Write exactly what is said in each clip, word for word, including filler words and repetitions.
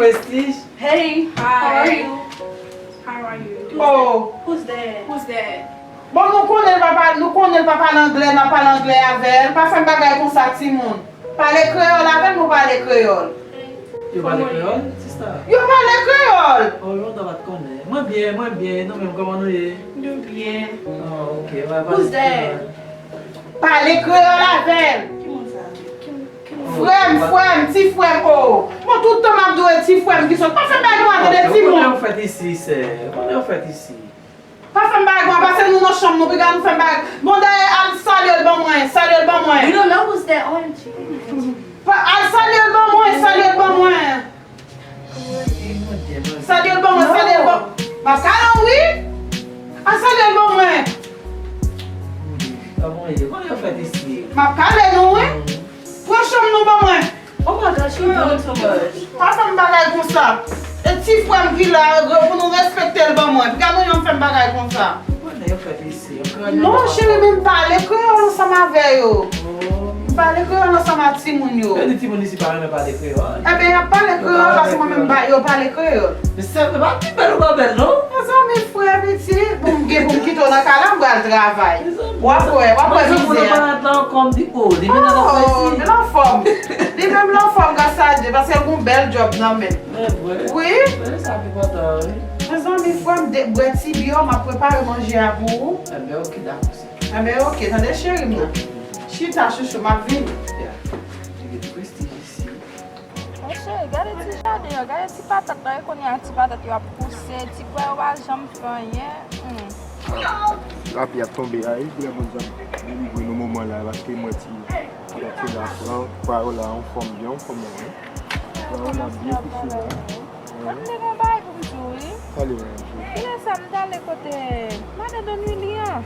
Prestige. Hey, how are you? How are you? Oh. Who's there? Who's there? Bon, nou konnen l pa pale, nou konnen l pa pale anglè, n ap pale anglè avè l. Pa fè m bagay konsa, timoun. Pale kreyòl avè l, nou pale kreyòl. Yo pale kreyòl, sista? Yo pale kreyòl! Oh, lontan m pa t konnen. Mwen byen, mwen byen. E nou menm, kòman nou ye? Nou byen. Oh, ok. Who's there? Pale kreyòl avè l. Ki moun sa? Ki, ki moun? Frè m, frè m, ti frè m, oh. Mwen tout tan m ap di w e ti frè m ki sòt. Pa fè bagay konsa, tande, timoun. Konnen w fèt isi, sè. Konnen w fèt isi. Pa fè m bagay konsa, pase nou nan chanm nou, piga nou fè m bagay. Bon, dayè, al salye l ban mwen, salye l ban mwen. We don't know who's there, O M G. Pa, al salye l ban mwen, salye l ban mwen. Salye l ban mwen, salye l ban. M ap kale w, wi. Al salye l ban mwen. Kòman w ye? Kòman yo fèt isi? M ap kale nou, wi. Pran chanm nou ban mwen. Oh my gosh, you doing too much. Pa fè m bagay konsa. E ti frè m ki la, pou nou respekte l ban mwen. Piga nou yon fè m bagay konsa. Ou konnen yo fèt isi. Non, cheri, men m pale kreyòl ansanm avè yo. M pale kreyòl ansanm ak timoun yo. Yo di timoun isi pa renmen pale kreyòl. Ebyen, y ap pale kreyòl paske mwen menm, yo pale kreyòl. Men sè, men pa pi bèl ou pa bèl, non? Mezanmi, frè pitit, bon, m gen pou m kite w nan kay la, m pral travay. W ap wè, w ap wè mizè. Mwen pa nan plan ankò, m di, oh, li menm nan fè isi. Oh, li anfòm. Li menm anfòm, gras a Dye, paske l gon bèl djòb nan men l. Wi. Sa pi kontan, wi. Mezanmi, frè m, bwè ti biyè w, m ap prepare manje a pou ou. Enben, ok, dakò, sè. Enben, ok, tande cheri m nan. Chita, chouchou, m ap vini. Ya. Li gen prestij isi. Monchè, gade ti jaden an, gade ti patat la, e kounye a ti patat yo ap pouse, ti pwa yo pa janm fè anyen. Hmm. Lapli ap tonbe a, wi, lè moun sa delivre nou moman la, paske mwen ti patat yo la pran, pwa yo la anfòm, byen anfòm la, wi. Pwa yo la byen pouse la. Mwen te gen yon bagay pou m di w, wi. Pale mwen, cheri. Kilè sa m t ale kote madan Don Willy an.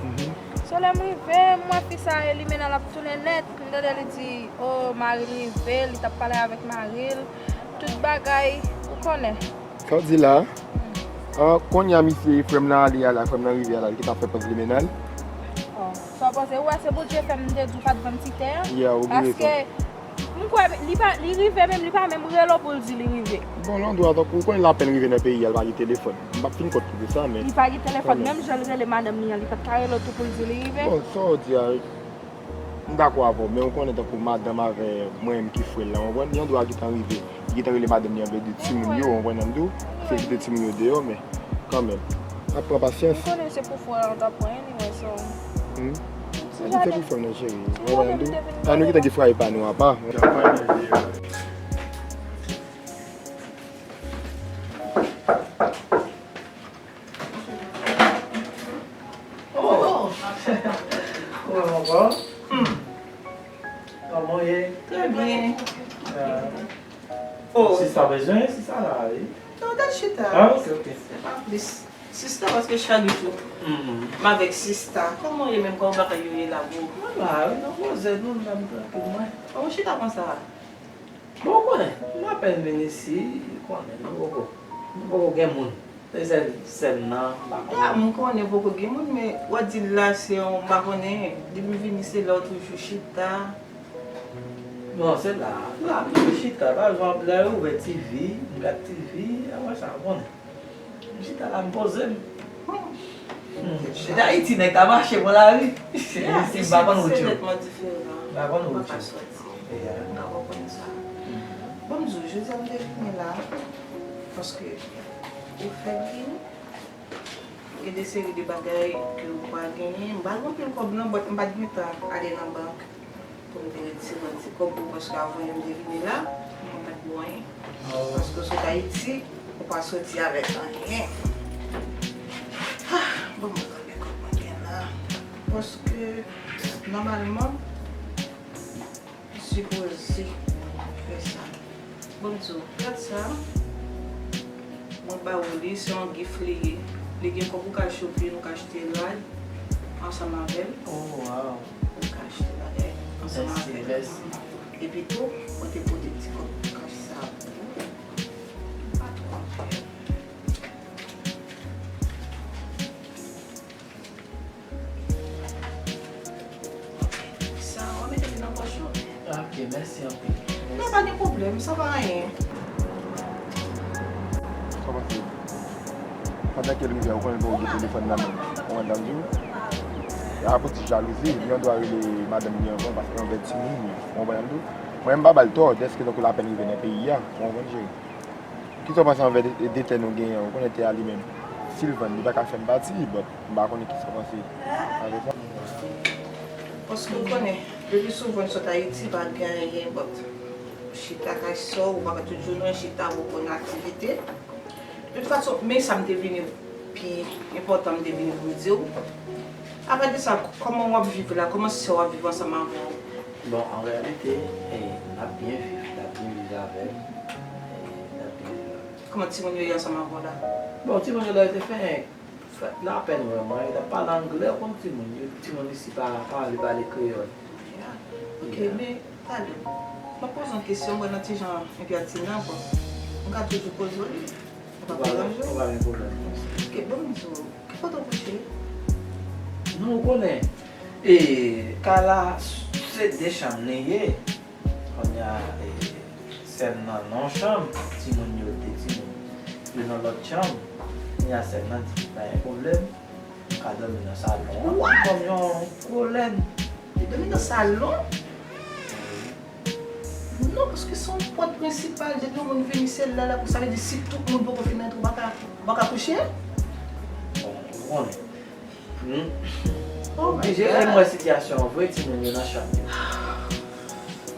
So lè m rive, m wè fi sa e limena l ap tounen nèt, m tande li di, oh, mari l rive, li t ap pale avèk mari l, tout bagay, ou konnen. Sa w di la? Ah, kounye a misye, frè m nan ale a la, frè m nan rive a la, li gentan ap fè pòz limena l. Oh, sa w panse? Ou wè se Bondye fè m te di w pa t vann ti tè an? Yeah, ou gen rezon. Paske m kwè li pa, li rive menm, li pa menm rele w pou l di li rive. Bon, lè w di w a, tankou ou konnen l apèn rive nan peyi a, l pa gen telefòn. M p ap fin kont li pou sa, men. Li pa gen telefòn, menm jan l rele madanm li an, li pa t ka rele w tou pou l di li rive? Bon, sa w di a, m dakò avè w, men ou konnen tankou madanm avè mwen menm ki frè l la, w konprann, li andwa gentan rive. Li gentan rele madanm li an vle di timoun yo, w konprann sa m di w? Fè kite timoun yo deyò, men kanmenm. Ap pran pasyans. M konnen se pou frè w la w t ap pran anyway, so. Hmm. Sa ki fè pou frè m nan, cheri. Wè, wè, m di w. A nou gentan gen frè epa nou apa. Oh! Ou wè m ankò? Hmm. Kòman w ye? Trè byen. Ah. Oh. Si sa bezwen, si sa la, wi. Non, dat chita. Ah, ok, ok. Se pa plis. Sista, paske chak jou, m avèk sista. Kòman w ye menm? Kòman bagay yo ye la, bro? Mwen la, wi, nan poze nou, m la, m trankil mwen. Kòman w chita konsa? Bon, ou konnen, m apèn vin isi, ou konnen, nou poko, nou poko gen moun. Se sèl sè m nan, m pa konnen. Ya, m konnen poko gen moun, men w ap di l la, se yon, m pa konnen, depi m vini, se la w toujou chita. Non, se la, la, m toujou chita. Pa egzanp, lè yo ouvè T V, m gad T V, apre sa, ou konnen. M chita la, m poze m. Hmm. Se Ayiti, nèg ta mache pran lari. Isi, m pa konn wout yo. M pa konn wout yo. M pa konprann sa. Bon, m di w, jodi a m te vini la, paske ou fèk vini, gen de seri de bagay ke ou pa genyen. M pa gen anpil kòb non, but m pa t gentan ale nan bank pou m te retire yon ti kòb pou, paske avan yo m te vini la, mwen pa t gen anyen. Paske w sot Ayiti, ou pa soti avèk anyen. Ah, ban mwen gade kòb mwen gen la. Paske, nòmalman, m sipoze fè sa. Bon, m di w, gad sa. Mwen ba ou li, se yon gift li ye. Li gen kòb ou ka al shopping, ou ka achte rad ansanm avè l. Oh, wow. Ou ka achte bagay ansanm avè l. Mèsi, mèsi. Epi tou, mwen te pote ti kòb kach sa pou ou. Pa twò anpil. Sa, w ap mete li nan pòch ou? Ok, mèsi anpil. Non, pa gen pwoblèm, sa pa anyen. Pandan ke l rive a, ou konnen l pa gen telefòn nan men l. Ou konprann sa m di w? E a pou ti jalouzi, li andwa rele madanm li anvan, paske anvè timoun li, ou konprann sa m di w? Mwen, m pa ba l tò, dèske tankou l apèn rive nan peyi a, ou konprann, cheri? Kisa w panse anvè de, de tè nou genyen an? Ou konnen tè a li menm, si l vann, li pa ka fè m pati, but m pa konnen kisa w panse avè sa. Paske w konnen, le pli souvan, sot Ayiti, pa gen anyen, but chita kay sè w, ou pa ka tout jounen chita, ou konn aktivite. De tout fason, men sa m te vini pi enpòtan, m te vini pou m di w. Apre de sa, kòman w ap viv la? Kòman sè w ap viv ansanm avè w? Bon, an reyalite, eh, n ap byen viv, n ap byen viv avè m, eh, n ap byen viv avè m. Kòman timoun yo ye ansanm avè w la? Bon, timoun yo la, yo te fè, fè lapèn vrèman, yo t ap pale anglè, ou konn timoun, yo, timoun isi pa, pa vle pale kreyòl. Ya. Ok, yeah. Men, talè, m ap poze yon kesyon, mwen nan ti jan enpètinan, bon. M ka toujou poze w li. Ou pa deranje w? Ou pa gen pwoblèm, non. Ok, bon, m di w, ki kote w kouche? Non, ou konnen, e, kay la, se de chanm li ye. Kounye a, e, sè m nan nan yon chanm, timoun yo, de timoun yo nan lòt chanm. Kounye a, sè m nan di pa gen pwoblèm, m ka dòmi nan salon an. What? Kòm yon gwo lèn. Li dòmi nan salon? Non, paske se yon pòt prensipal, depi yon moun vini, se la l ap, sa vle di si tout moun poko fin rantre, ou pa ka, ou pa ka kouche? Bon, ou konnen. Hmm. Oh my God. Oblije, e m wè sitiyasyon an vre, timoun yo nan chanm yo.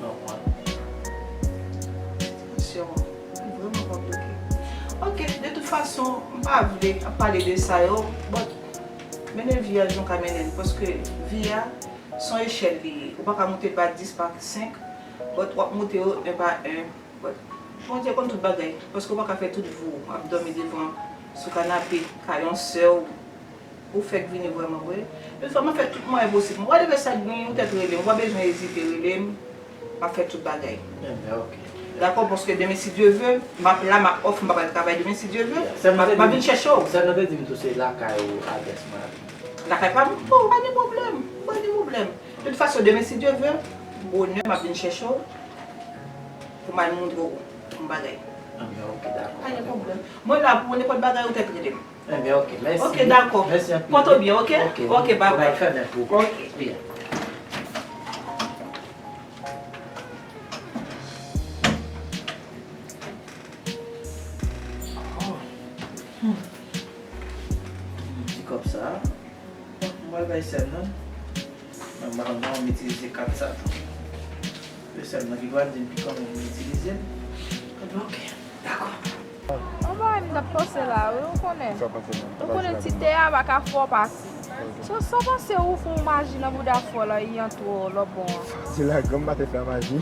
Non, mwen. Sitiyasyon an vrèman konplike. Ok, de tout fason, m pa vle ap pale de sa yo, but mennen vi a jan w ka mennen l, paske vi a, se yon echèl li ye. Ou pa ka moute pa dis, pa senk, but w ap moute yo en pa en. But Bondye konn tout bagay, paske w pa ka fè tout vi w ap dòmi devan, sou kanape, kay yon sè w, ou fèk vini vrèman vre. Yon fwa, m ap fè tout mwayen posib. Whatever sa k gen, ou tèt rele m, ou pa bezwen ezite rele m, m ap fè tout bagay. Enben, ok. Dakò, paske demen, si Dye ve, m ap la, m ap off, m pa pral travay demen, si Dye ve, m ap, m ap vin chèche w. Sè m nan te di m tou se lakay ou adrès mwen ap. Lakay pa m? Bon, pa gen pwoblèm, pa gen pwoblèm. De tout fason, demen, si Dye ve, bonè, m ap vin chèche w pou m al montre w yon bagay. Enben, ok, dakò. Pa gen pwoblèm. Mwen la pou nenpòt bagay, ou tèt rele m. Enben, ok, mèsi. Ok, dakò. Mèsi anpil. Pòte w byen, ok? Ok, ok, bye bye. Fò m al fèmen pou ou. Ok. Byen. Oh. Hmm. Ti kòb sa. Bon, m pral bay sè m nan. Mwen, m pa konn kòman m itilize kat sa tou. Se sè m nan ki pral di m ki kòman m itilize l. Enben, ok. Dakò. Yon bagay m t ap panse la, wi, ou konnen. Sa w panse menm? Ou konnen ti tè a pa ka fè w pati. So, sa w panse ou fè yon maji nan bouda frè w la, li antre w lòt bò an? Ti lagan m pa te fè maji.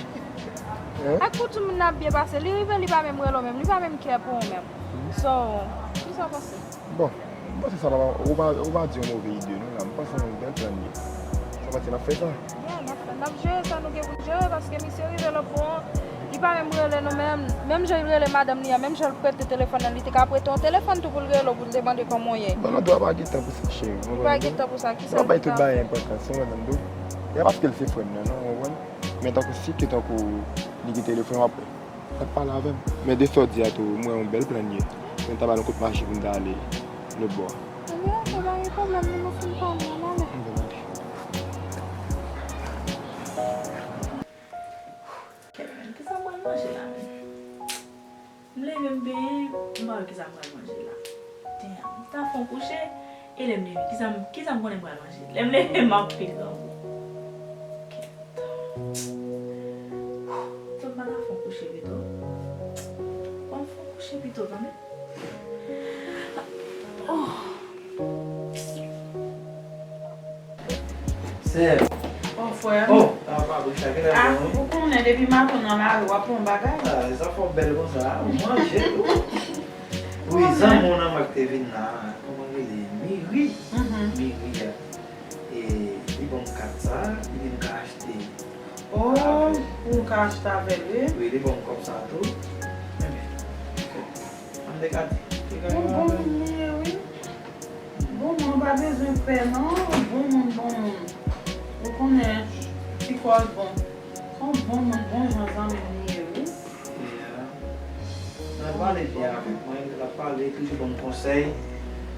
Hein? Ak pou timoun nan ap byen pase, li rive, li pa menm rele w menm, li pa menm care pou ou menm. So, kisa w panse? Bon, m panse sa pa, ou pa, ou pa di yon move ide, non, la. M panse se yon bèl plan li ye. Sa w panse, n ap fè sa? Yeah, n ap fè, n ap jere sa nou gen pou n jere, paske misye rive lòt bò an, li pa menm rele nou menm, menm jan l rele madanm li an, menm jan l prete telefòn nan, li te ka prete yon telefòn tou pou l rele w, pou l te mande kòman w ye. Bon, nou dwa pa gen tan pou sa, cheri. Ou pa gen tan pou sa, kisa l gen tan pou fè? Yo bay tout bagay enpòtans, ou konprann, tou. E pa paske l se frè m nan, non, ou konprann? Men tankou si ke tankou li gen telefòn, w ap Ap pale avè m. Men de sa w di a tou, m wè yon bèl plan li ye. Men ta ba nou kout mache pou n ta ale lòt bò a. Ebyen, ok, pa gen pwoblèm, lè nou fin pale, ann ale. Ann ale. Kèt, men, kisa m pral manje la, men? M leve, m benyen, m pa wè kisa m pral manje la. Damn, m ta fè yon kouche, e lè m leve, kisa m, kisa m konnen m pral manje? Lè m leve, m ap pil grangou. Kèt. Fòk m pa ta fè yon kouche pito. Bon, m fè yon kouche pito, tande. Oh. Sè. Oh, frè m. Oh, apa, Richard, kilè? Ah, bon, wi. Ou konnen, depi maten w nan lari, w ap pran bagay. Ah, e sa fè w bèl konsa, ou manje tou. Wi, zanmi w nan mwen ki te vin la, kòman l rele? Miri. Mhm. Miri a. E li ban m kat sa, li di m ka achte. Oh, pou w ka achte avè l, wi. Wi, li ban m kòb sa tou. Enben, ann te gade. Li gen yon bon moun li ye, wi. Bon moun, ou pa bezwen pè, non. Bon moun, bon moun. Ou konnen, ti kòz bon. Se yon bon moun, bon jan zanmi m li ye, wi. Yeah. Nan pale byen avèk mwen, l ap pale, toujou ban m konsèy.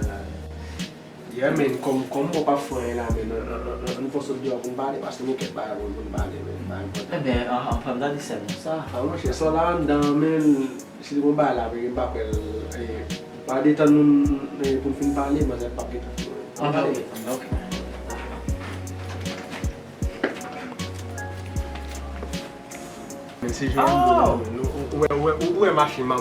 a la. Yeah, men, kòm, kòm mwen pa fè anyen la, men, an, an, an, an nou fè w sot deyò pou n pale, paske gen kèk bagay pou n pale, men, pa enpòtan. Ebyen, an, an, fè m tande sè m sa. A, monchè, sa w la anndan, men, si te gon bagay la, men, m pa kwè l, e, pa detann nou, e, pou n fin pale, manzè p ap gentan fin. An, pale. Ok, ok. Men se jan m di w la, men, ou, ou, ou wè, ou wè, ou wè machin m ap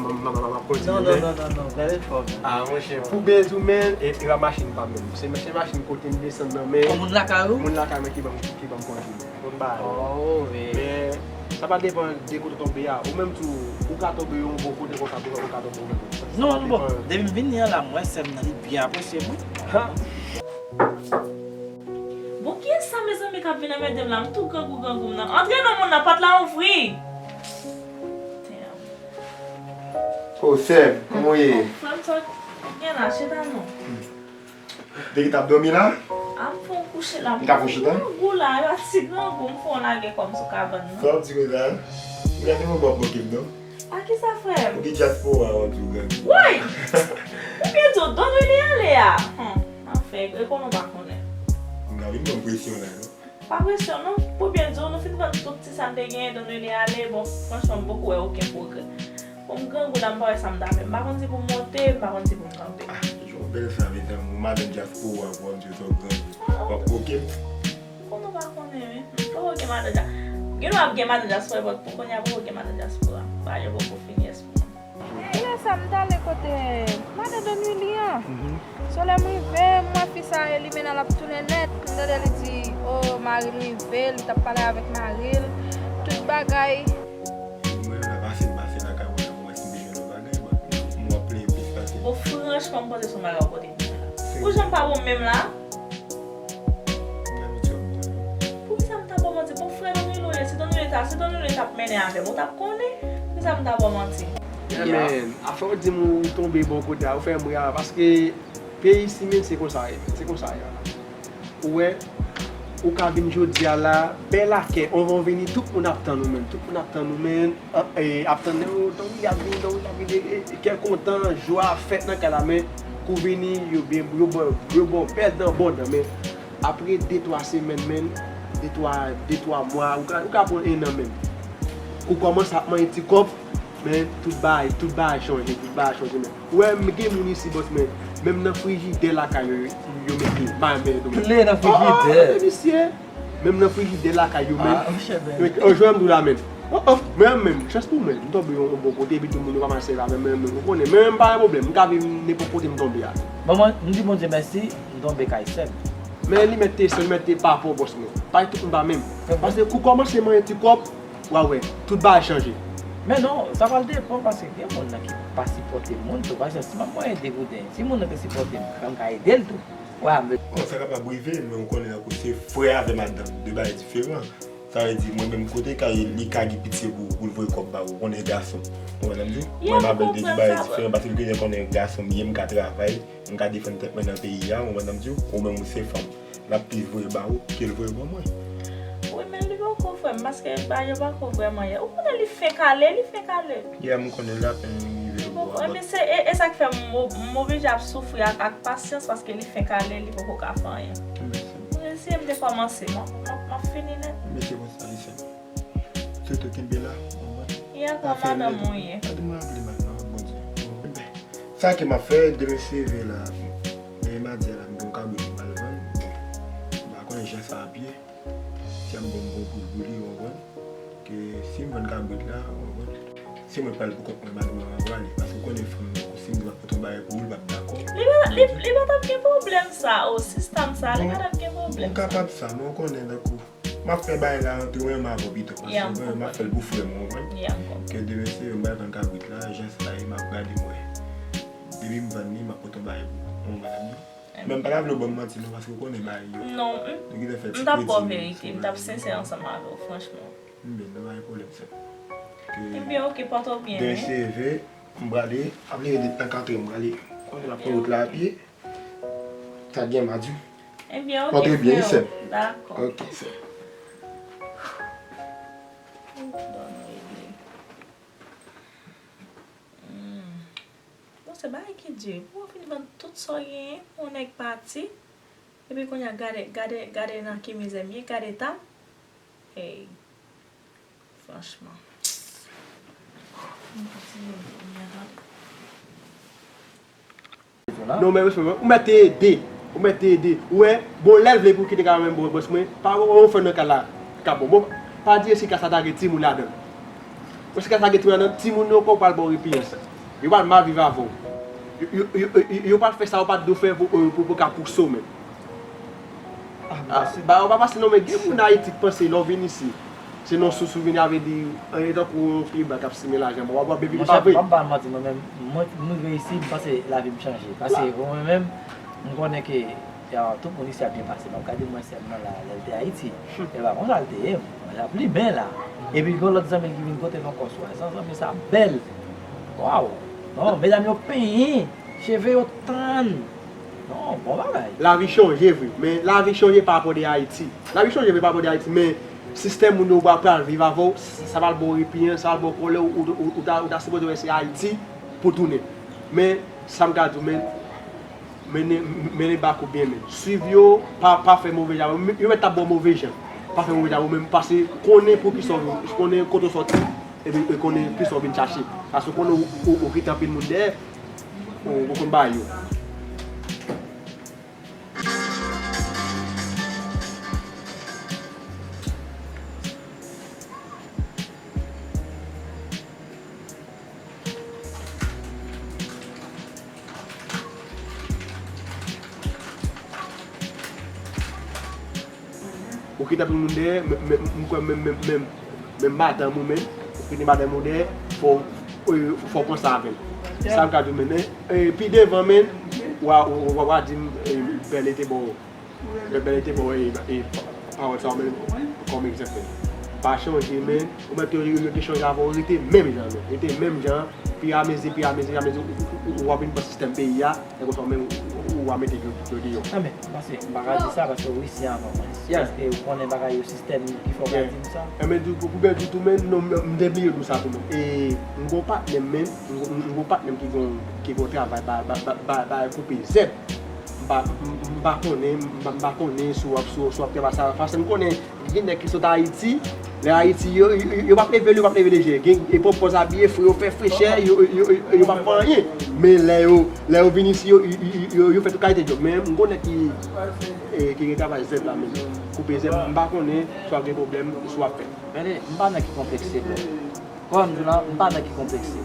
kondui. Non, non, non, non, non, gade fò m. A, monchè, pou byen di w, men, e, e pa machin pa m menm. Se, se machin kote m desann nan, men. Kòm moun lakay ou? Moun lakay mwen ki ban m, ki ban m kondui. Bon, ba. Oh, wi. Men, sa pa depann de kote w tonbe a. Ou menm tou, ou ka tonbe yon bon kote konsa, ou ka tonbe yon bon kote. Non, bon, depi m vini an la, m wè sè m nan, li byen apresye mwen. Ha! Bon, kiyès sa, mezanmi, k ap vin anmède m la? M tou grangou, grangou m nan. Antre non, moun nan, pòt la ouvri! Damn. Oh, sè m, kòman w ye? Oh, frè m, sa w gen la, chita non. Te gentan ap dòmi la? A, m fè yon kouche la. M ka fè yon chita? M grangou la, e pa ti grangou, m fè yon lagè kò m sou kabann nan. Sa w ap di konsa? M gade mwen w ap moke m non. A kisa, frè m? Ou gen dyaspora w ap di w grangou. Woy! Ou byen di w, Don Willy ale a. Hum, anfen, e konnen w pa konnen. M ka vin ban m presyon la non. Pa presyon non. Pou byen di w, nou fin vann tout ti sa n te genyen, Don Willy ale, bon, franchman, m poko wè okenn pwogrè. Bon, m grangou la, m pa wè sa m ta fè. M pa konn si pou m monte, m pa konn si pou m kanpe. Ah, yon bèl sa, mezanmi, yon madanm dyaspora, pou w ap di w sa w grangou. W ap moke m? Konnen w pa konnen, wi. M poko gen madanm dya-, gen dwa ap gen madanm dyaspora, but pou kounye a, poko gen madanm dyaspora. Bagay yo poko fini, èske. Yè sa, m t ale kote madan Don Willy an. Mhm. Sou lè m rive, m wè fi sa e li menm l ap tounen nèt. M tande li di, o, mari l rive, li t ap pale avèk mari l. Tout bagay. Mwen la pase, m pase lakay mwen la, mwen si m bezwen yon bagay, mwen, m ap plenyen plis pase. Bon, franchman, m panse se yon bagay w pote pou mwen la. Pou jan m pa bon menm la. Poukisa m ta ba w manti? Bon, frè Don Willy w ye, si Don Willy ta, si Don Willy t ap mennen avè m, ou t ap konnen. Poukisa m ta ba w manti? Yeah, man, afè w di m ou tonbe bò kote a, ou fè m ri a, paske peyi isi, men, se konsa ye, men, se konsa ye la. Ou wè, ou ka vin jodi a la, bèl akèy, anvan w vini, tout moun ap tann ou, men, tout moun ap tann ou, men. An, e, ap tann, o, Don Willy ap vini, Don Willy ap vini, e, e, kè kontan, jwa, fèt nan kay la, men kou vini, yo byen, yo ba, yo ba w bèl dan bò dan, men apre de twa semèn, men, de twa, de twa mwa, ou ka, ou ka pran en an menm. Kou kòmanse ap manyen ti kòb, men tout bagay, tout bagay chanje, tout bagay chanje, men. Ou wè, m gen moun isi, bòs, men, menm nan frijidè lakay yo, yo mete, pa menm tou. Ple nan frijidè. Oh, oh, oh, misye. Menm nan frijidè lakay yo menm. Ah, monchè, men. Yo, yo jwenn m tou la menm. Oh, oh, mwen menm, chans pou mwen, m tonbe yon, yon bon kote, epi tout moun yo pa mal sèvi avè m, mwen menm, ou konnen, mwen menm pa gen pwoblèm, m ka viv nenpòt kote m tonbe a. Bon, mwen, m di Bondye mèsi, m tonbe kay sè m. Men li mèt te sè, li mèt te pa pou bòs mwen. Pa tout moun pa menm. Paske kou kòmanse manyen ti kòb, w a wè, tout bagay chanje. Men non, sa pral depann, paske gen moun nan ki pa sipòte moun tou, pa egzanp, si m ap manyen de gouden, si moun nan te sipòte m, m ka ede l tou. Bon, sa kapab rive, men ou konnen tankou se frè avè madanm, de bagay diferan. Sa vle di, mwen menm kote kay li ka gen pitye pou, pou l voye kòb ba ou, ou konnen gason. Ou konprann sa m di w? Mwen m avè l de bagay diferan, paske l gentan konnen gason m ye, m ka travay, m ka defann tèt mwen nan peyi a, ou konprann sa m di w? Ou menm ou se fanm. L ap plis voye ba ou ke l voye ba mwen. Wi, men li poko frè m, paske bagay yo pako vrèman ye. Ou konnen li fenk ale, li fenk ale. Yeah, m konnen l apenn rive bò a. Ebyen, se, e, e sa k fè m, m oblije ap soufri ak, ak pasyans, paske li fenk ale, li poko ka fè anyen. Mèsi. Mwen, si m te kòmanse, m ap, m ap, m ap fini nèt. Mèsi pou sa, Lisèn. Switou kenbe la, ou konprann? E ankò madanm ou ye. Pa di mwen ap li mal non, ak Bondye. Sa ke m ap fè, demen se ve la. Men madi a la, m gen yon kabrit m pral vann. M pa konnen jan sa ap ye. Ti a m bon, m bon pou, pou li, ou konprann? Ke si m vann kabrit la, ou konprann? Se mwen k pral pou kont mwen, madanm mwen pa prale. Paske ou konnen fanm nan, si m di m ap pote yon bagay pou ou, li p ap dakò. Li pa, li, li pa t ap gen pwoblèm sa, o sistèm sa, li pa t ap gen pwoblèm sa. M kapab sa, men ou konnen tankou m ap fè bagay la antre mwen menm avè w pito, paske mwen menm m ap fè l pou frè m, ou konprann? Ke demen se yon bagay vann kabrit la, jan sa ye, m ap gade m wè. Depi m vann li, m ap pote yon bagay pou ou, ou konprann? Men m pa ta vle w ban m manti non, paske ou konnen bagay yo. Non, m t ap ba w verite, m t ap sensè ansanm avè w, franchman. Ebyen, pa gen pwoblèm, sè. Ebyen, oke, pòte w byen, wi. Demen se ve, m prale, ap leve nan kantre, m prale. Konnen m ap pran wout la a pye. Sa gen m a di w. Ebyen, oke, frè. Dakò. Oke, sè. Bon, se bagay ki di, pou w fin vann tout sa w genyen, pou yon nèg pati, epi kounye a gade, gade, gade nan ki mizè m ye, gade eta m. Hey. Franchman. Non, men respè, ou mèt te ede. Ou mèt te ede. Ou wè, bon, lè l vle pou kite kay mwen, bon, bòs mwen, pa wè yon fè nan kay la, ka bon. Bon, pa di si kay sa ta gen timoun ladan l. Bon, si kay sa gen timoun ladan l, timoun yo pral ba w repiyans. Yo pral mal viv avè w. Yo, yo, yo, yo, yo pral fè sa yo pa t dwe fè pou, pou, pou ka pouse w menm. Ah, ba, ou pa pase non, men gen moun Ayiti k panse lè w vin isi, se nan sou souvni, a vle di, anyen tankou yon pye blan k ap simen lajan ba w, w ap wè, epi li pa vre. Monchè, m p ap ba w manti, mwen menm, mwen, m rive isi, m panse lavi m chanje. Paske mwen menm, m konnen ke, ya, tout moun isi ap byen pase. M ap gade mwen sè m nan la, lè l te Ayiti. E pa konsa l te ye, mwen ap li byen la. Epi gen lòt zanmi l ki vin kote l ankò, swadizan zanmi sa bèl. Waw! Non, medam yo penyen, cheve yo tann. Non, bon bagay. Lavi chanje vre, men lavi chanje pa rapò de Ayiti. Lavi chanje vre pa rapò de Ayiti, men sistèm moun yo pral viv avè w, sa pral ba w repiyans, sa pral ba w kòlè, ou, ou, ou, ou ta, ou ta sipoze wè se Ayiti pou tounen. Men, sa m ka di w, men, mennen, mennen bak ou byen, men. Swiv yo, pa, pa fè move jan. Yo mèt t ap ba w move jan. Pa fè move jan, ou menm, paske konnen pou kisa w vin, konnen kote w sòti, epi, e konnen kisa w vin chache. Paske konnen ou, ou, ou kite anpil moun dèyè, ou, ou konn bagay yo. Ou kite anpil moun dèyè, men, men, m kwè menm, menm, menm, menm madanm ou menm, ou kite madanm ou dèyè, fò, fò, fò w panse avè l. Sa m ka di w menm, men, e, pi devan, men, w a, w a, w a di m, e, Bèl te bon. Bèl te ba w, e, e, pawòl sa w menm kòm egzanp. Pa chanje, men, ou mèt yo, yo te chanje avè w, rete menm jan, men. Rete menm jan, pi amezi, pi amezi, amezi, ou, ou, ou, ou ap vin pran sistèm peyi a, e konsa w menm, ou, ou, ou ap mete yo, yo deyò. Non, men, m panse, m pa ka di sa, paske w isi anvan mwen. Paske ou konnen bagay yo, sistèm ki fè w ka di m sa. E, men, di, pou, pou bèl di tou, men, non, m, m te bliye di w sa tou, men. E, m gon patnè m, men, m, m, m gon patnè m ki gon, ki gon travay, ba, ba, ba, ba, ba, koupe zèb. M pa, m, m pa konnen, m pa, m pa konnen si w ap, si w, si w ap travay sa. Paske m konnen, gen nèg ki sot Ayiti, Lè Ayiti, yo, yo, yo, yo p ap leve, yo p ap leve leje. Gen, e pwòp pòz abiye, fre, yo fè frechè, yo, yo, yo, yo p ap fè anyen. Men lè yo, lè yo vin isi, yo, yo, yo, yo, yo fè tout kalite djòb. Men m konnen ki, e, ki gen travay zèb la menm. Koupe zèb, m pa konnen si w ap gen pwoblèm, si w ap fè. Gade, m pa nan ki konplekse, bro. Kòm m di w la, m pa nan ki konplekse.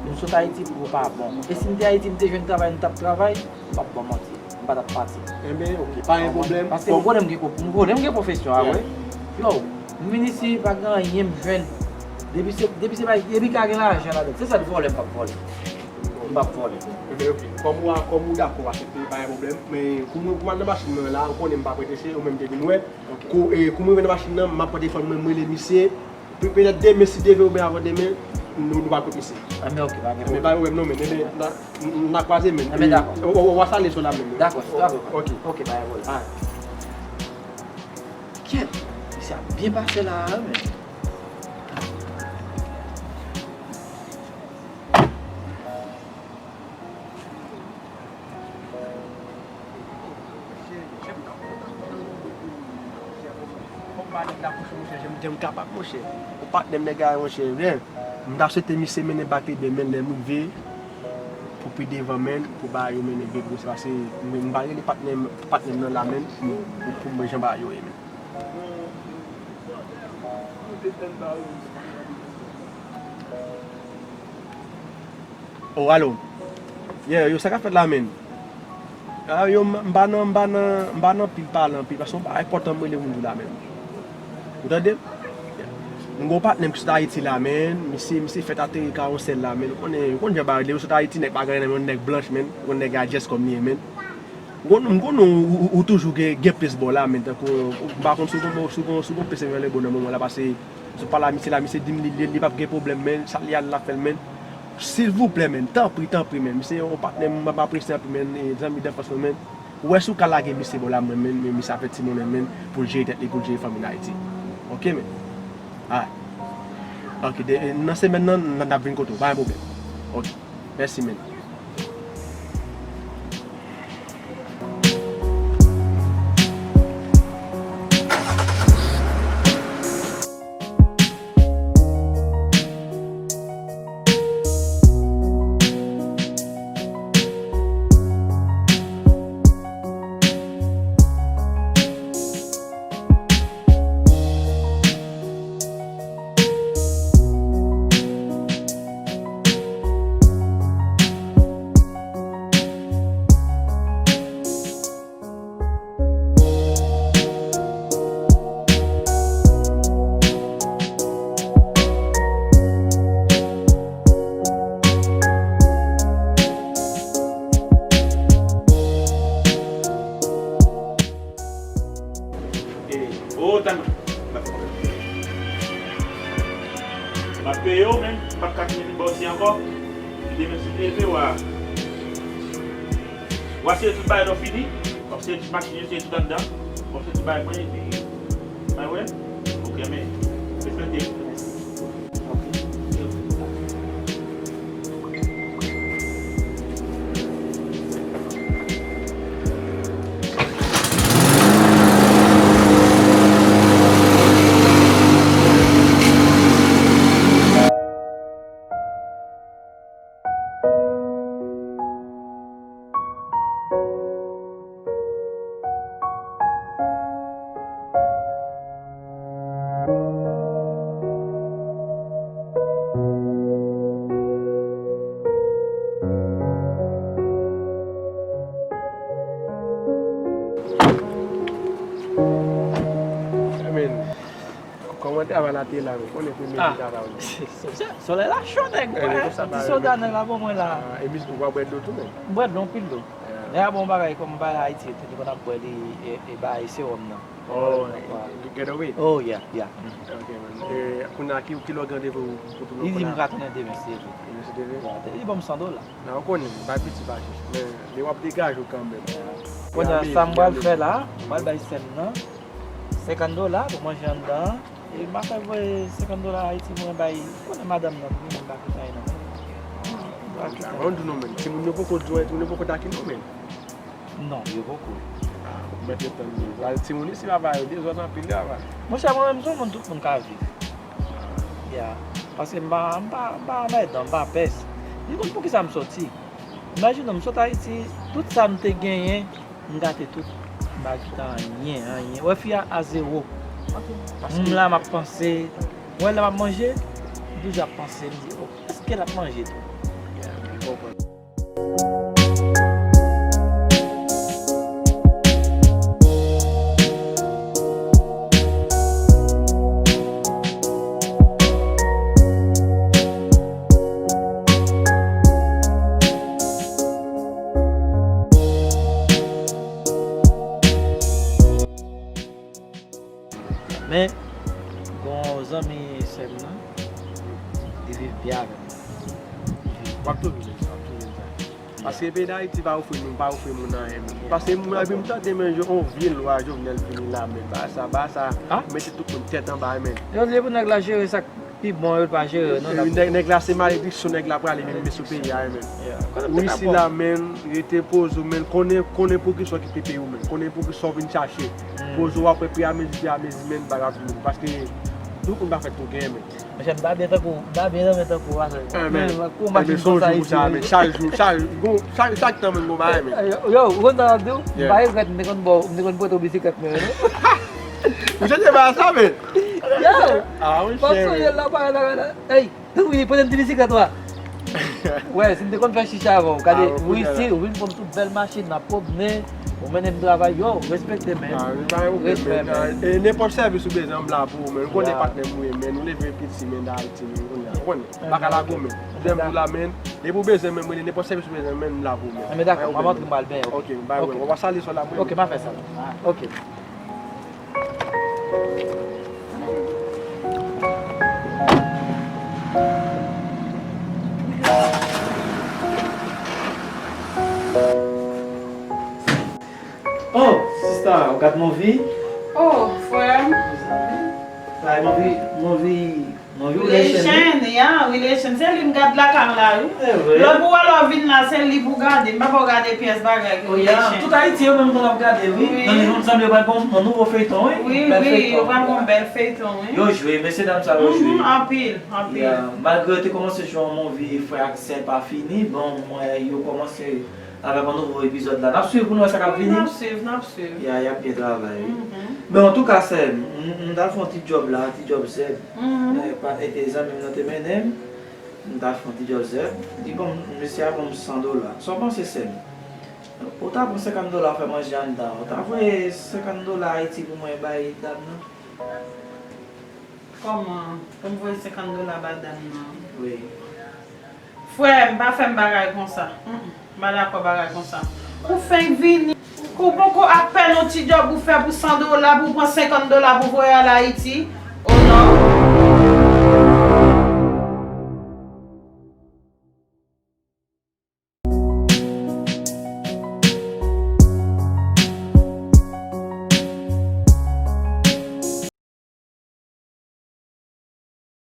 M sot Ayiti pou yo pa bon. E si m te Ayiti, m te jwenn travay, m t ap travay, m p ap ba w manti. M pa t ap pati. Enben, oke, pa gen pwoblèm. Paske m konnen m gen, m konnen m gen pwofesyon a, wi. Yo, m vin isi, pa gen anyen m jwenn. Depi se, depi se bay, depi ka gen lajan ladan. Se sèl vòlè m p ap vòlè. M p ap vòlè. Enben, oke. Kòm ou a, kòm ou dakò aksepte, pa gen pwoblèm. Men, kou mwen, kou m al nan machin mwen la, ou konnen m pa prete se, ou menm te vin wè. Kou, e, kou m rive nan machin nan, m ap pran telefòn mwen, m rele misye. Pe-, petèt demen, si Dye vle, oubyen avan demen, nou, nou va kote misye. Enben, oke, pa gen pwoblèm. Enben, pa gen pwoblèm non, men. Enben, n a, n a kwaze, men. Enben, dakò. Ou, ou, ou va salye sou la, men. Dakò, dakò. Oke. Oke, pa gen pwoblèm. Alright. Kèt, misye ap byen pase la, men. Fòk pa nèg la kouche, monchè, jan m kapab, monchè. Ou patnè m nèg la, monchè, men m ta swete misye mennen bak li demen lè m rive pou pi devan, men, pou bagay yo mennen byen pou se pase m, m pa rele patnè m, patnè m nan la, men, pou, pou, pou mwen jan bagay yo ye, men. Oh, alo. Yeah, yo, sa k ap fèt la, men? Ah, yo, m, m pa nan, m pa nan, m pa nan pil pale anpil, paske yon bagay enpòtan m rele pou m di w la, men. Ou tande? M gon patnè m ki sot Ayiti la, men. Misye, misye fèt ateri Kawonsèl la, men. Ou konnen, ou konn jan bagay yo sot Ayiti, nèg pa gen anyen nan men, nèg blanch, men. Ou konn nèg a djès kòm li ye, men. M konn, m konnen ou, ou, ou toujou gen, gen pes ba w la, men, tankou, m pa konn si w gon, si w gon, si w gon pes nan le bon nan moman la, paske sou pale a misye la, misye di m li, li, li p ap gen pwoblèm, men, sa l ye a, l ap fè l, men. Silvouplè, men, tanpri, tanpri, men. Misye yon patnè m, m apresye anpil, men, e zanmi danfans mwen, men. Ou wè si w ka lage misye bò la, mwen, men, men misye ap fè timoun, men, pou l jere tèt li, pou l jere fanmi l Ayiti. Oke, men. Alright. Oke, de, nan semèn nan, n, n ap vin kote w, pa gen pwoblèm. Oke. Mèsi, men. E, o, tann mwen. M ap peye w, men m p ap ka fini vin ba w ti ankò. Demen si Dye vle, w a, w a sere tout bagay lè w fini. W ap sere tout machin yo, sere tout anndan. W ap sere tout bagay mwen, epi, mwen wè. Oke, men, respekte. Kòman travay la te ye la, men? Konnen premye jou travay ou. Solèy la cho, nèg. Ti soda nèg la ban mwen la. E mizik ou pa bwè dlo tou, men? M bwè dlo, anpil dlo. Nèg la bon bagay, kòm m pa Ayiti, yo te di konn ap bwè li, e, e bay sewòm nan. Oh, Gatorade. Oh, yeah, yeah. Ok, man. E, kounye a, ki, ki lè w gen randevou pou tounen? Li di m ka tounen demen, si Dye vle. Demen, si Dye vle? Yeah, li ban m san dola. Nan, ou konnen, bay piti pa jis, men, men w ap degaje w kanmenm. Kounye a, sa m pral fè la, m pral bay sè m nan senkant dola pou manje anndan an. E m ap fè voye senkant dola Ayiti pou mwen bay, ou konnen madanm nan, li menm pa kite anyen nan men l. Mwen di nou, men, timoun yo poko di w, timoun yo poko dakè non, men. Non, yo poko. Ah, Mèt ret tann li. Pral timoun isi papa yo dezòd anpil wi papa. Monchè, mwen menm se yon moun tout moun ka viv. Ya. Paske m pa, m pa, m pa anmèdan, m pa pès. M konn poukisa m sòti. Imajine w, m sot Ayiti, tout sa m te genyen, m gate tout. M pa kite anyen, anyen. Wè fi a a zewo. M la, m ap panse. Wè lè m ap manje, m toujou ap panse, m di, oh, èske l ap manje tou? Ya, m konprann. Men, gon zanmi sè m nan, li viv byen avè m. W ap toujou jwenn sa, w ap toujou jwenn sa. Paske peyi Dayiti pa ofri nou, pa ofri moun anyen menm. Paske mwen, epi m tande men yon vye lwa Jovenel vini la, men ba sa, ba sa, mete tout moun tèt anba, men. Yo vle pou nèg la jere sa k pi bon, yo pa jere, non, n ap nèg, nèg la se malediksyon, nèg la prale vin met sou peyi a, men. Ou isi la, men, rete poze w, men, konnen, konnen pou ki sa w kite peyi w, men, konnen pou ki sa w vin chache. Poze w, apre, pi amezi, pi amezi, men, bagay vini. Paske tout moun pa fèt pou genyen, men. Monchè, m pa byen tankou, m pa byen renmen tankou w, men. Kou machin konsa isi, men. Chak jou, chak jou, chak, chak tan, men, gon bagay, men. Yo, ou konn sa m ap di w? M pa regrèt m te konn ba w, m te konn prete w bisiklèt mwen, non. Ou chanje ba sa, men. Yo! Ah, monchè, m ap sonje l la, pa la, la. Ey, tankou li prete m ti bisiklèt, wa. Wè, si m te konn fè chicha avè w, gade, ou isi, ou vin pran m sou bèl machin, n ap pwomne, ou mennen m travay, yo, respekte, men. Respè, men. E nenpòt sèvis ou bezwen, m la pou ou, men. Ou konnen patnè m ou ye, men. Nou leve piti, men, nan Ayiti, men, kounye a. Ou konnen, m pa ka lage w, men. Lè m di w la, men, depi ou bezwen, men, mwen, nenpòt sèvis ou bezwen, men, m la pou ou, men. Enben, dakò, m ap antre, m al benyen w. Ok, m bay wè. W ap salye sè w la, mwen. Ok, m a fè sa. Ok. Oh, sista, ou gat movie? Oh, frè m. Mezanmi. Bay movie, movie, movie Relation, wi. Relation, ya, Relation. Se li m gad lakay la, wi. Se vre? Lè pou wè lè w vin la, se li pou gade. M pa fè w gade pyès bagay ke Relation. Tout Ayiti yo menm konn ap gade, wi. Nan nivo m sanble yo pral gon yon nouvo feyton, wi. Wi, wi, yo pral gon bèl feyton, wi. Yo jwe, mesye dam sa yo jwe. Anpil, anpil. Ya, malgre yo te kòmanse jwe yon movie Frè ak Sè pa fini, bon, mwen, yo kòmanse avèk yon nouvo epizòd la. N ap swiv pou nou wè sa k ap vini. N ap swiv, n ap swiv. Ya, y ap byen travay, wi. Men antouka, sè m, m, m t al fè yon ti djòb la, ti djòb sè m. E, pa, e, e zanmi m nan te mennen m. M t al fè yon ti djòb sè m. Li ban m, mesye a ban m san dola. Sa w panse, sè m? Ou ta pran senkant dola fè manje anndan. Ou ta voye senkant dola Ayiti pou mwen bay dam nan? Kòman? Pou m voye senkant dola ba dam nan? Wi. Frè m, pa fè m bagay konsa. Mm, mm. M pa dakò bagay konsa. Ou fenk vini, ou poko apèn yon ti djòb ou fè pou san dola, pou w pran senkant dola pou voye al Ayiti. Oh non.